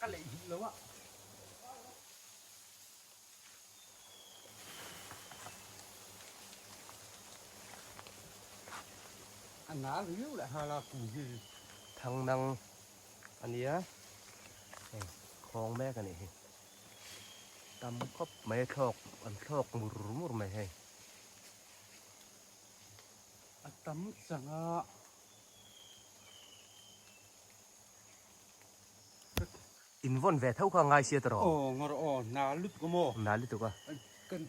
Ka leih duh lo a. A na riau leh nghal a kum hi. Thang nang a nia hei khawng mek a nih hi. Tam khawp mai a thlawk an thlawk mur mur mai hei. A tam chang a. In vawn ve tho kha ngai sia tawh. Aw ngawr aw na lutuk a maw? Na lutuk a. Kan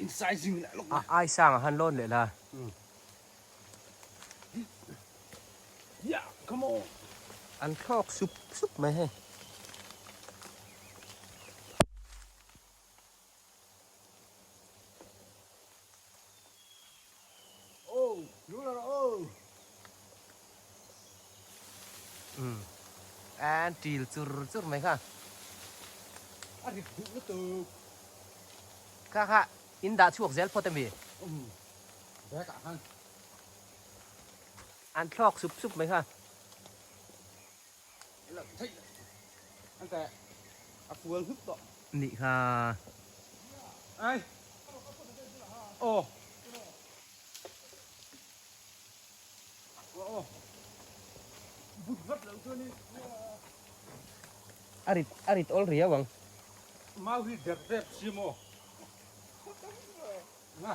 in sizing leh lawk mai. A ai sang ah han lawn leh la. Yeah, come on. An thlawk sup sup mai hei. An til chur chur mai kha. A rik duh lutuk. Kha kha in dah chhuak zel phawt ami? Um. Bag ah khan. An thlawk sup sup mai kha. A kual hnup tawh. Nih kha. Ai. Aw. Aw. But vat lo chuan in. A rit a rit awl riau ang. Mau hi der dep si maw. Nga.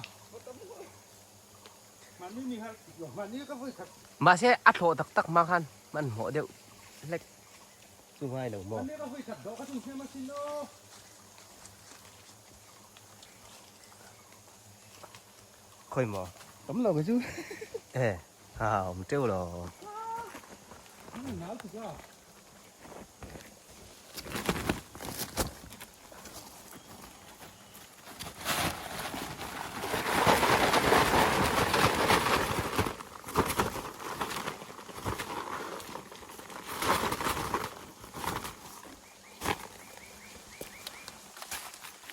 Mahse a thlawh tak tak hma khan hmanhmawh deuh hlek chu ngai lo maw? Khawi maw? Tam lo kei chu. E ha awm teuh lo.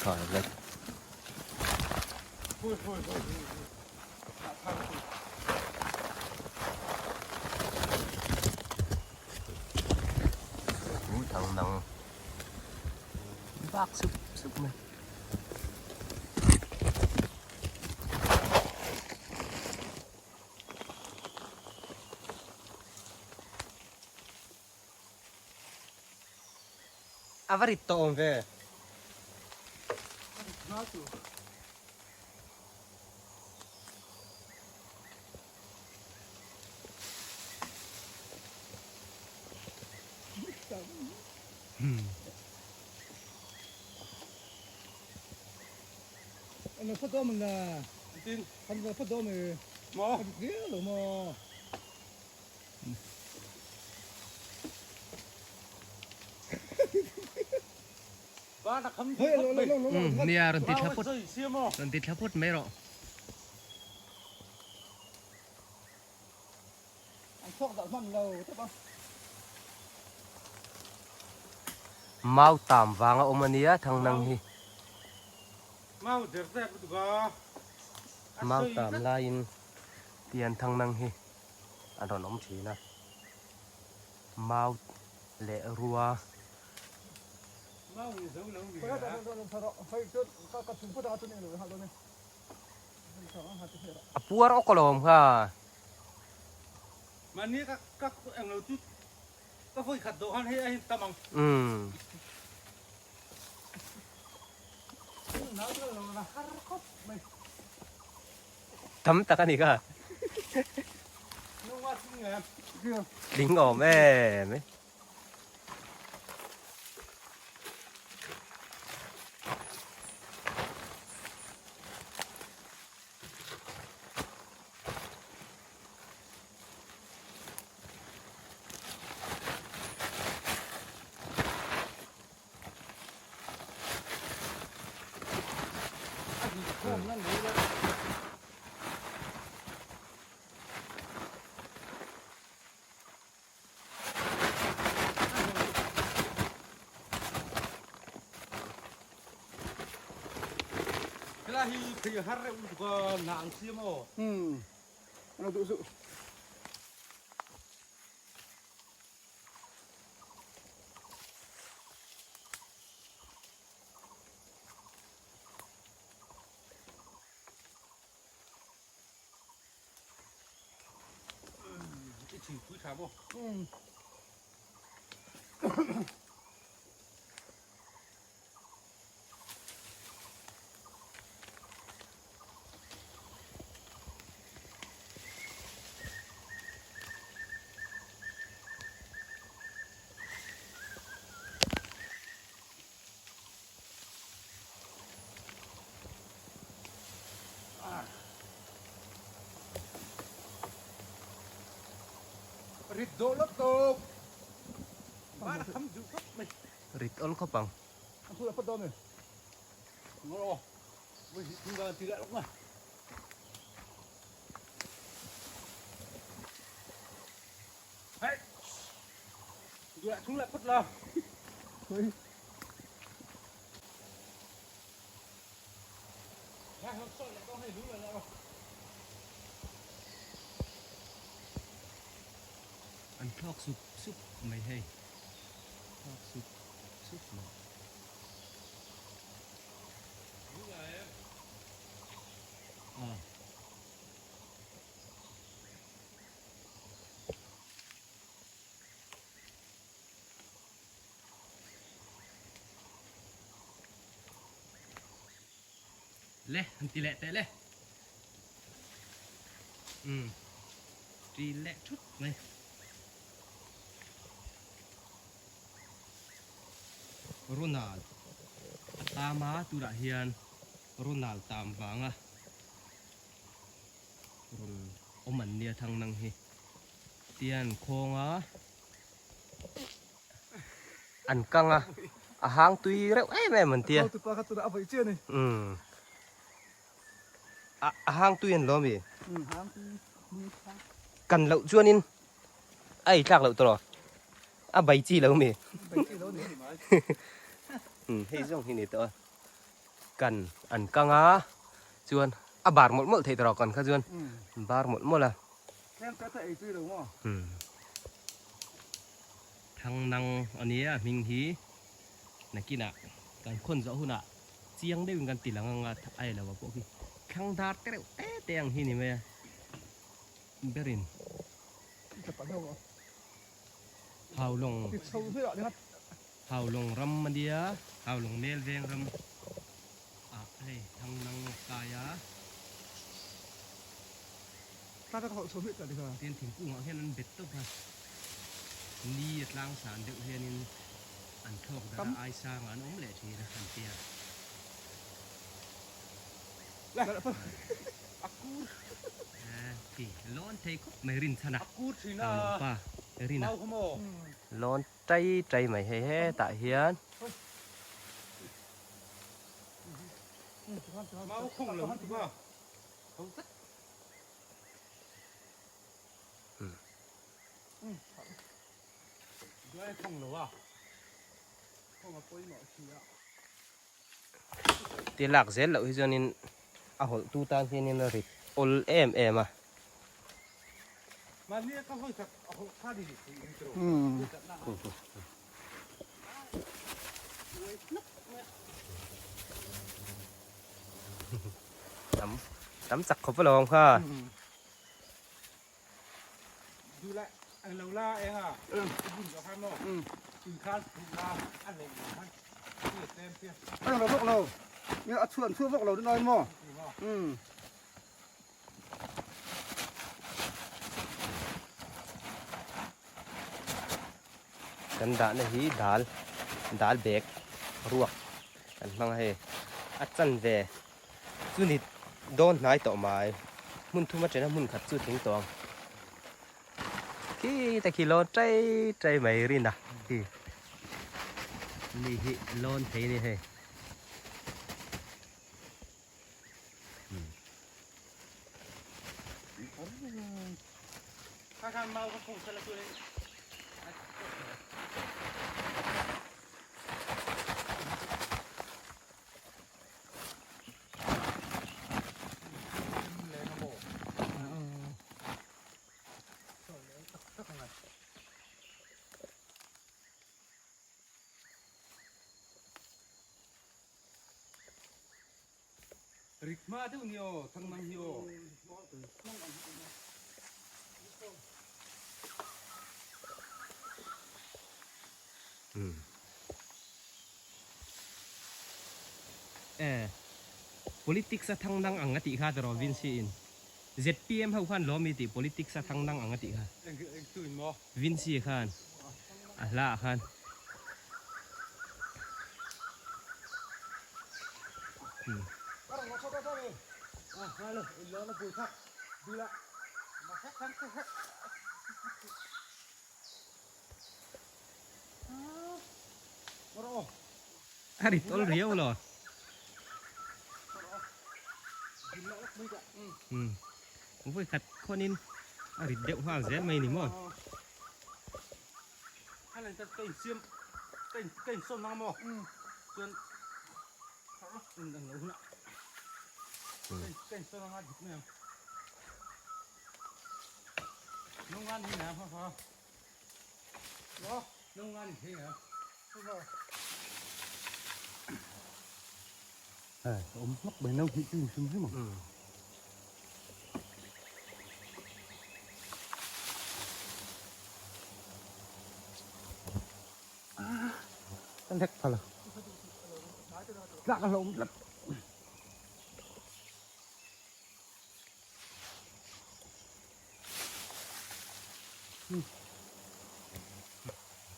Toilet. Thang nang vak sup sup mai. A va rit tawh awm ve. Nia rawn ti thla phut rawn ti thla phut mai rawh. Mau tam vang a awm a nia thang nang hi. Mau tam laiin tian thang nang hi an rawn awm thin a. Mau leh rua. A puar awk alawm kha. Umm. Tam tak a ni kha. Tling awm em e. thingpui tha maw? Rit dawh lawt tawp. Van a kham duh khawp mai. Rit awl khawp ang. An thu a phawt dawn ni. Ngawr aw. Voi hi thung dan ti leh lawk na. Hey. Duh thung leh phawt la. An thlawk sup sup mai hei thlawk sup sup mai. Aw. Le, han ti leh teh le. Umm, ti leh thut mai. Ronald a tam a, tunah hian Ronald tam vanga rawn awm an nia thang nang hi. Tian khawnga an kang a, a hang tui reuh em em an tia. Tupa kha chuna a vaih chiah a ni. Umm. A a hang tui an lo ami? Umm hang tui ni kha. Kan loh chuanin a ei tlak loh tawh a bai chi lo mi? Bai chi lo ni. Umm hei zawng hi ni tawh a. Kan an kang a chuan a bar mawlh mawlh theih tawh kan kha chuan bar mawlh mawlh a. Tlem te te ei tui lo maw? Umm. Thang nang a nia hming hi nakinah kan khawn zawh hunah chiang deuhin kan ti lang anga a ei lo a pawh khi thlang dar te reuh te te ang hi ni mai a berin Haulawng Haulawng ram a nia Haulawng mel veng ram ah hei thang nang a kai a. Tin thingkungah hian an bet tawp a, ni a tlang san deuh hianin an thlawk darh a, ai sangah an awm leh thin a an tia. Khi lawn thei khawp mai rin chhan a, Haulawng pa rin a lawn tai tai mai hei hetah hian. Ti lak zel loh hi chuanin a hawlh tu tan hianin a rit awl em em a. Tam tam chak khawp alawm kha. Anh lo vok lo. Nghe a chuan chu vok lo đến đây mo. Ừ. Kan dahna hi dal dal bag ruak kan hmang a hei a chanve chu ni dawn hnai tawh mai hmun thum atena hmun khat chu tling tawh ang khi ta khi lawn tai tai mai rin a khi ni hi lawn thei a ni hei. Rit hma deuh ni aw, thang nang hi aw. Umm. Eh. Politics a thang nang ang a tih kha tiraw Vincy in. ZPM ho khan lawm i tih politics a thang nang ang a tih kha. Eng eng tu in maw? Vincy khan a hla ah khan. Umm. A rit awl riau lo. Umm. Vawi khat khawnin a rit deuh nghal zel mai ni maw?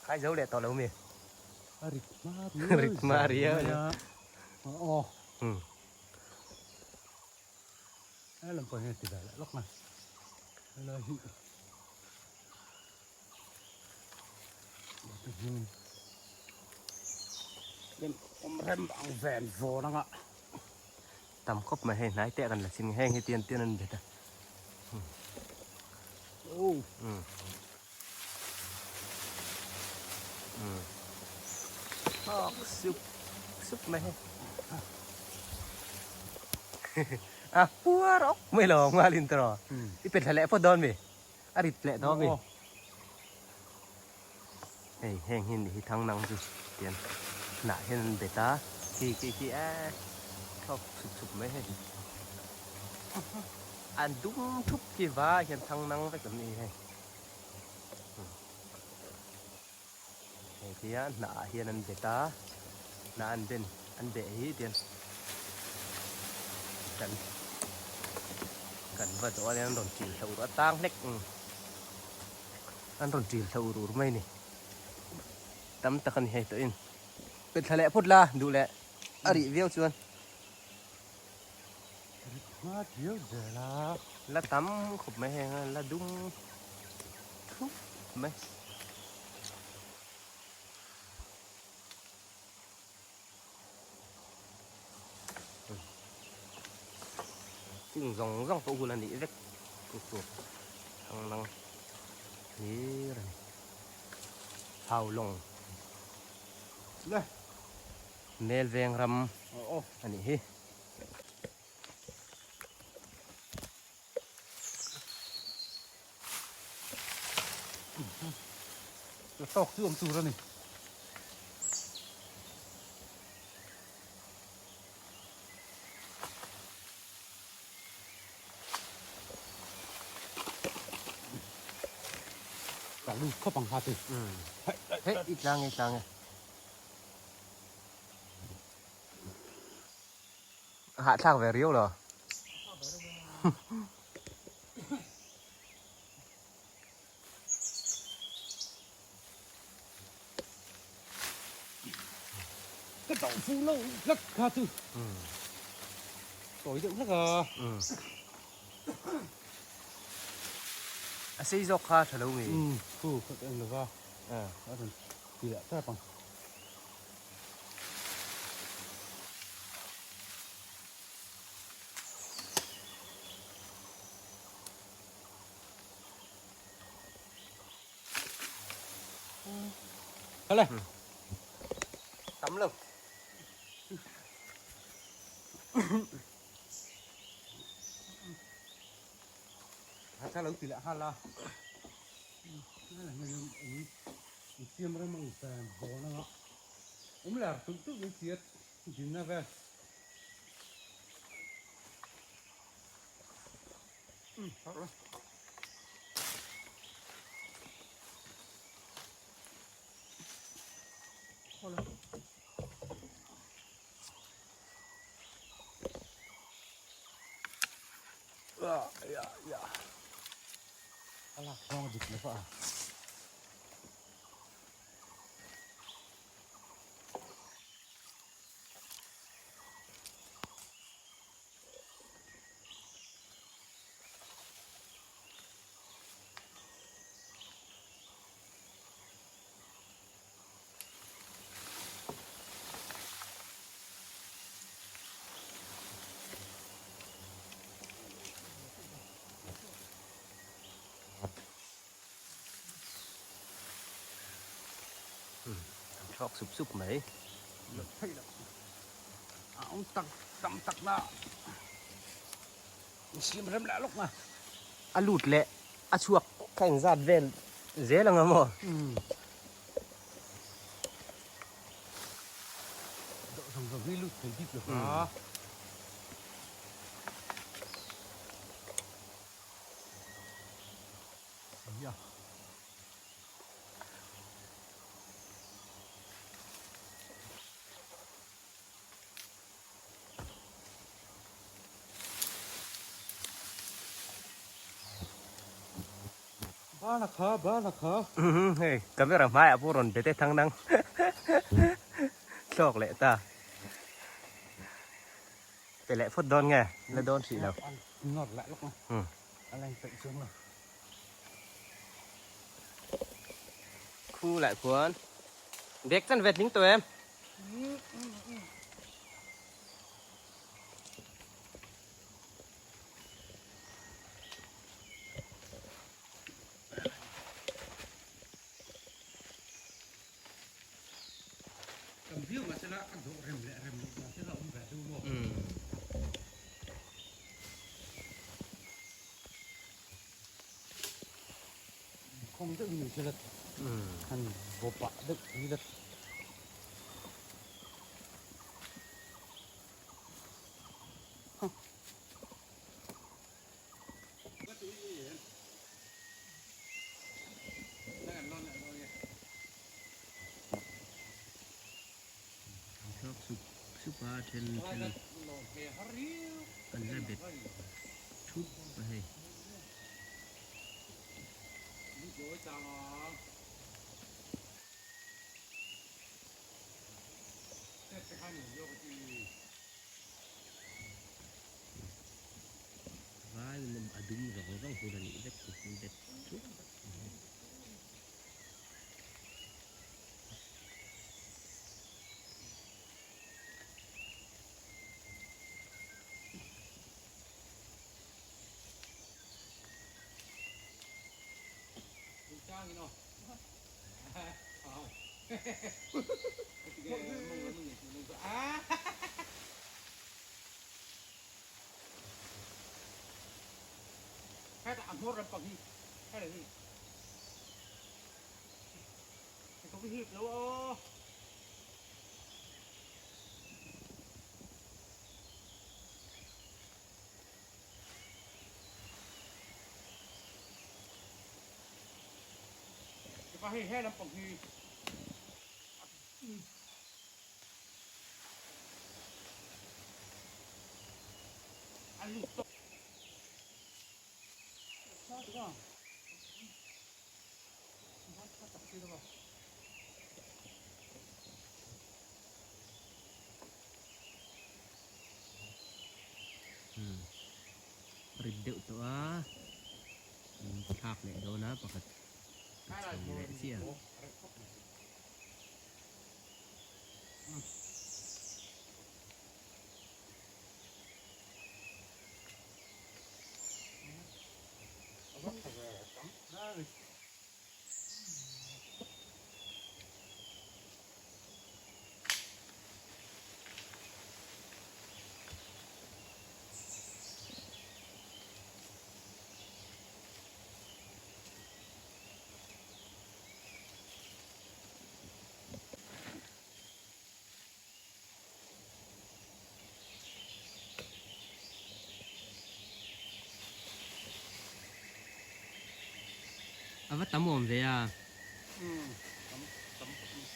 Khai zo leh tawh lo mi? A rit hma riau. Rit hma riau a ni. Aw. Um. He lam pawh hian ti ve leh lawk mai. Helai hi. Awm rem ang ven vawn anga. Tam khawp mai hei hnai te kan la chin heng hi tian tian an bet a. Oh. Um. Um. Thawk sup sup mai hei. A puar awk mai lo ngalin tawh. I pe thla leh phawt dawn mi? A rit leh dawn mi. Hei heng hi nih hi thang nang chu tian hnah hian an bet a khi khi khi eee thawk chhup chhup mai hei an dum thup khi vai hian thang nang vek an ni hei hei khi a hnah ah hian an bet a hnah an ben an beh hi tian kan kan va dawh a an rawn chil hlauh a tang hlek. An rawn ṭil thla ur ur mai ni. Tam tak a ni hei tawhin. Pe thla leh phawt la duh leh a rih viau chuan. Rit hma diau zel a. La tam khawp mai heng a, la dum thup mai. Chung zawng zawng pawh hun a nih vek chu chu thang nang hlir a ni hau lawng le mel veng ram a nih hi. La tawk chu awm tur a ni. Ka lut khawp ang kha chu. Hei i tlang e i tlang e. Hahthlak ve riau lo. Ka dau fu lo hlek kha chu. Tawi deuh hlek a. A sei zawk kha tha lo mi. Thu kha ka en lo va. A rawn ti leh tep ang. Hele. Tam lo. Tha lo ti leh hala. Siam rem ang fan vawn anga. Um ler tulh tulh mai chiat din na vel. dik lo va a. Thlawk sup sup mai. A awm tak tam tak na siam rem leh lawk na. A lut leh a chhuak kha engzat vel zel ang a maw? Dawh zawng zawng hi lut thei bik lo va. Nia. Bana kha, bana kha. Hei, camera hmaiah pawh rawn bete thang nang. Thlawk leh ta. Pe leh phawt dawn nge? La dawn hrih lo. Nawr leh lawk a. A leng peih chuang lo. Khu lah khuan bag chan ve tling tawh em? Kan viau mahsela a dawh rem leh rem loh dan te kha a awm ve deuh maw? Khawng deuh in sela han bawpah deuh thei ila. Thlawk sup sup a then then an la bet thup a hei. Vai a dum zawng zawng tur a nih vek chu an bet thup a hei. Rit deuh tawh a thlak leh dawn a pakhat ka chho leh chiah. A va tam awm ve a. Umm tam tam khawp mai.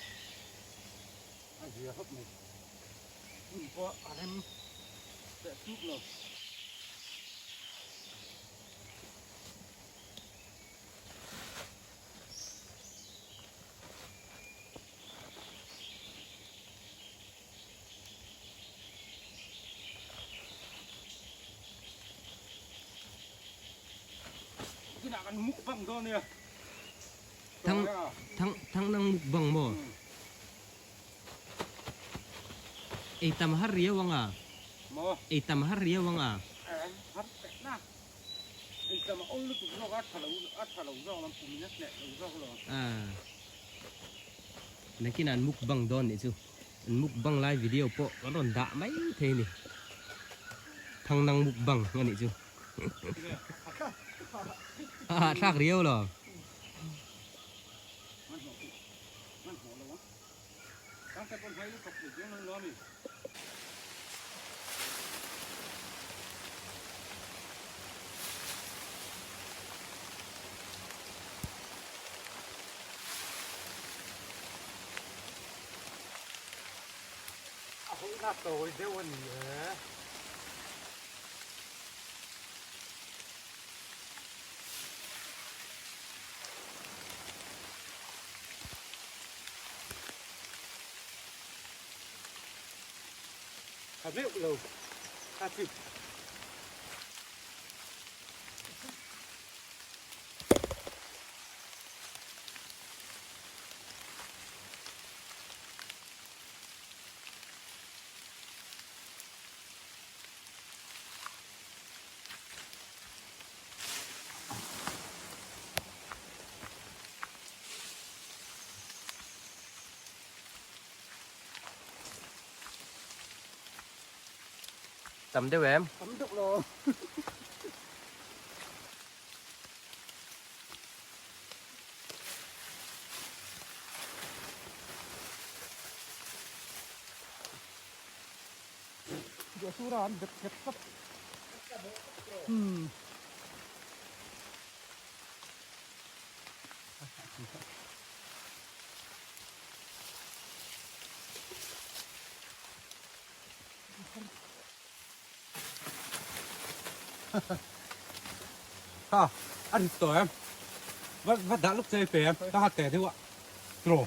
A zia khawp mai. Hmun pawh a rem teh tuk lo. kan mukbang dawn nia. Thang thang thang nang mukbang maw? Ei tam har riau anga. Maw? Ei tam har riau anga. Har teh na. Ei tam a awl lutuk zawk a tha lo a tha lo zawk lam pum in a hneh lo zawk lo. Ah. Nakin an mukbang dawn nih chu. An mukbang lai video pawh kan rawn dah mai thei a ni. Thang nang mukbang a nih chu. A hahthlak riau lo. A hawihna tawi deuh a ni e. Tha meuh lo kha chu. Tam deuh em? Tam deuh lo. Ha, a rit tawh em? Va va dah luk che pe em? Ka ha teh deuh a. Tro.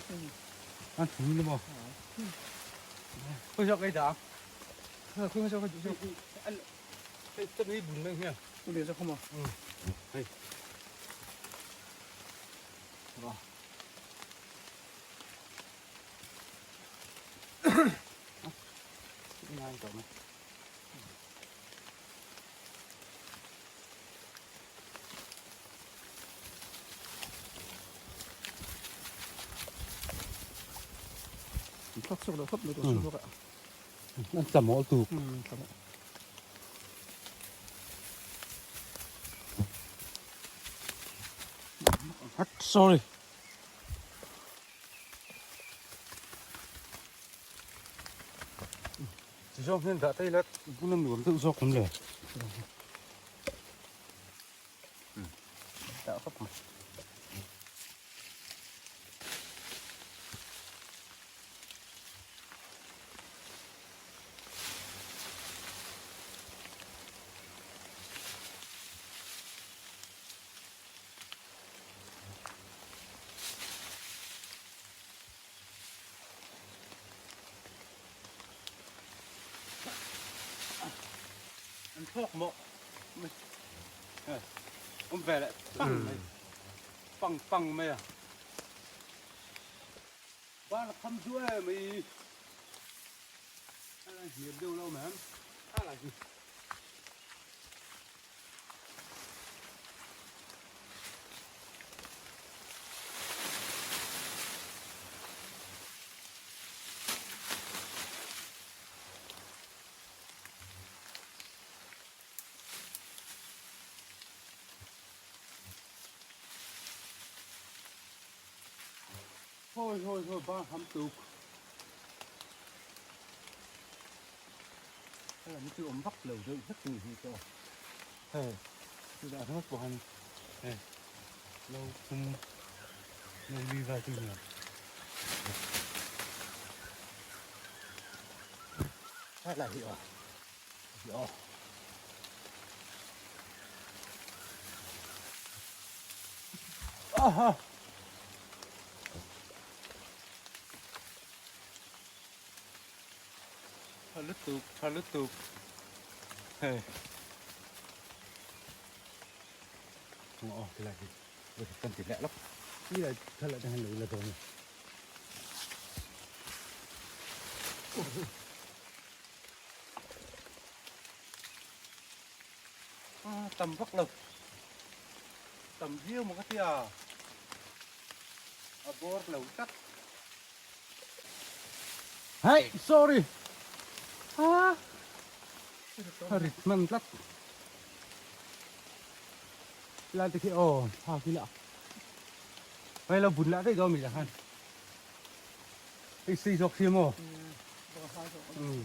An thung ni maw? Khawi zawk ei dah? Khawi zawk ei duh zawk? Hei ta mi bun mai hian. U leh zawk maw? Hei. Ngai tawh mai. Thluak chhuak lo khawp mai tawh chu bawk a. An tla mawl tuk. Tla mawl. Sorry. Chi zawng hian dah ta ila bul a nuam deuh zawk awm le. Dah khawp mai. An thawk maw? Awm ve leh pang mai. Pang pang mai a. Ban a kham duh em mai. A la hniam deuh lo mai. A la hi. Hoi hoi hoi ba ham tuk. Hei lam chu awm vak lo deuh hlek ni hi chu. Hei chutah ringawt pawh hian hei lo thum lo li vai chu nia. Hei lai hi aw hi aw. Aha. Tha lutuk, tha lutuk. Hei. thung a aw tilai hi vawi kan ti leh lawk tilai thal atang hian lo la dawn a ni. A tam vak lo tam viau maw ka tia a bawr lo tlat. Hey sorry a a rit hman tlat lai te khi aw tha khi la hei lo bun lah daih dawn mi lah khan hei sei zawk si maw um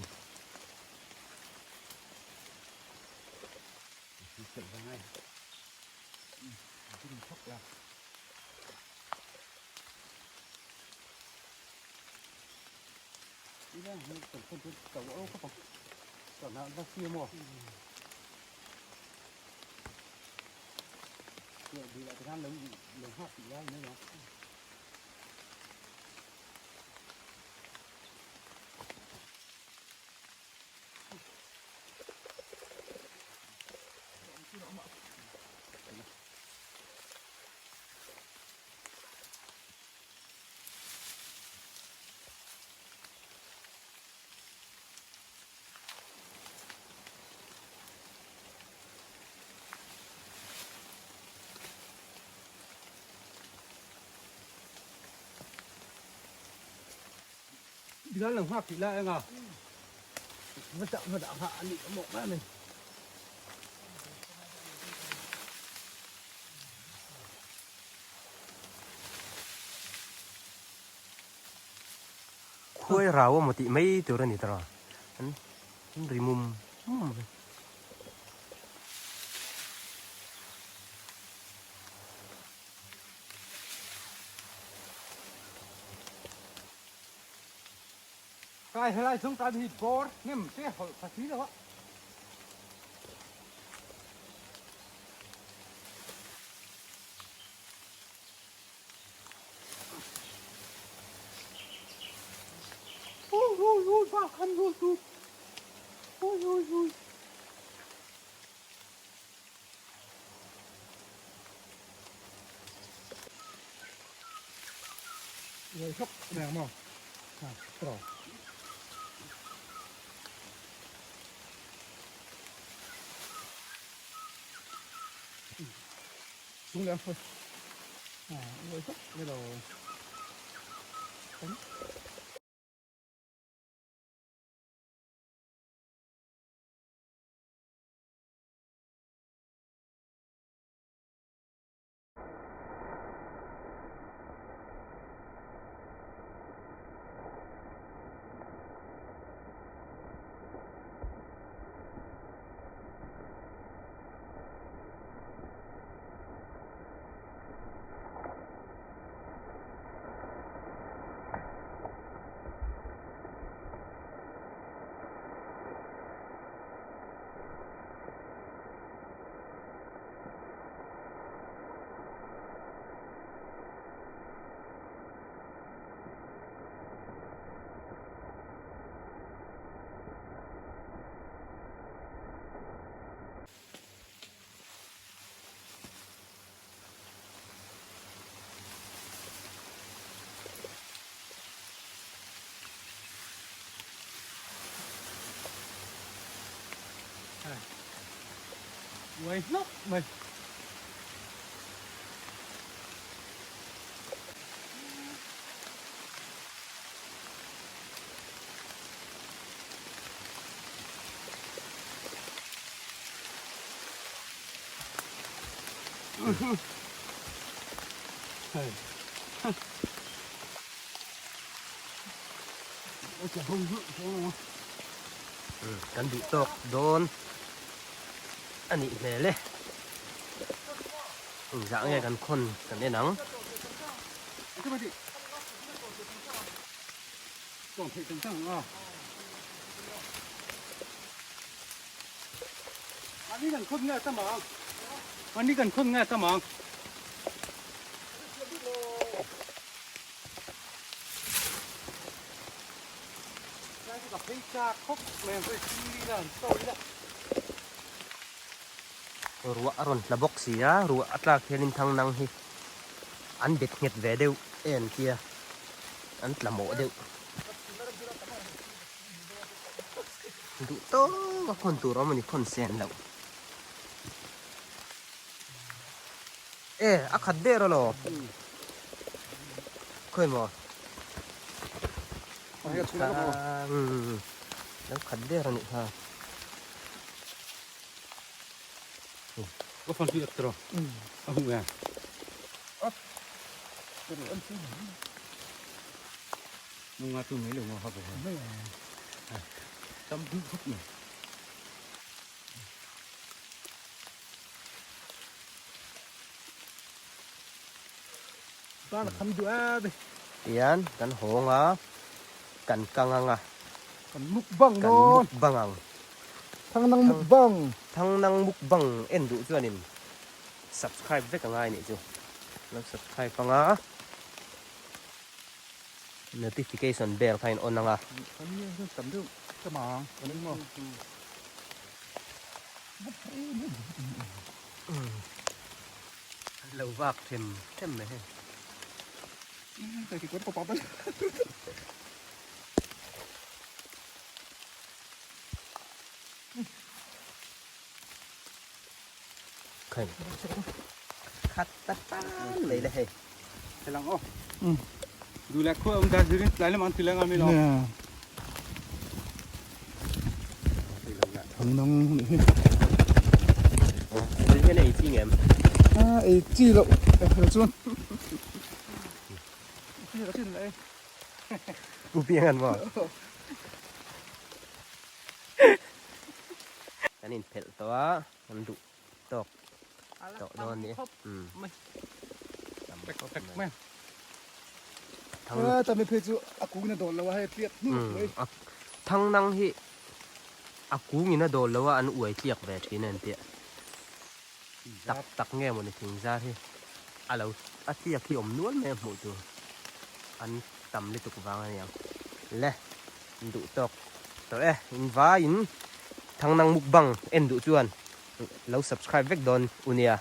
Bilan lo nghak tih lai anga va dah va dah nghah a nih ka mawh mai a ni. Khuai rau emaw tih mai tur a ni tawh a, an ri mum mum mai. Kai helai chung kan hi bawr hnem te hawlh tha si lo a. Ui ui ui ba khan ui ui ui ui ui. Rồi sốc nè mò. À, rồi. Xuống lên thôi. À, rồi sốc đây là Uai hnawk mai. Hei. Kan duh tawk dawn a nih hmel e. Engzah nge kan khawn kan en ang. Ani kan khawn nge tam ang. Ani kan khawn nge tam ang. Ruah a rawn tla bawk si a, ruah a tlak hianin thangnang hi an bet nghet ve deuh em tia an tla mawh deuh. Duh tawk a khawn tur awm a ni khawn sen loh. E a khat der alaw. Khawi maw? Lo khat der a nih kha. Ka phone hi tro. A hu nge. Nga tu mai lo nga ha bo. Tam du khop ni. Tan kham du a be. Tian kan hawng a kan kang anga. Kan mukbang dawn. Kan mukbang ang. Thangnang mukbang. Thangnang mukbang en duh chuanin subscribe vek angai nih chu. Lo subscribe anga notification bell kha in on anga. Tam deuh ka mang kan eng maw. Lo vak them them mai hei. Khat ta tan mai le hei. Helang aw. Du le khua um da zirin tlai lam an ti leng ami lo. Thang nang ni hi. Thil hian ei chi ngem? A ei chi lo. Hel chuan. Chin le. U piang an maw? Kan in phelh tawh a, kan duh tawk tawh dawn ni. Tam khawp mai. Thang ta mi phei chu a kung in a dawl lo a hei tliak hnuk mai. Thang nang hi a kung in a dawl lo a an uai tliak ve thin a an tia. Tak tak nge mawni thing zar hi a lo a tliak hi awm nual mai a hmuh tur an tam lutuk vang a niang. Le duh tawk tawh e in vaiin Thangnang mukbang en duh chuan lo subscribe vek dawn u nia.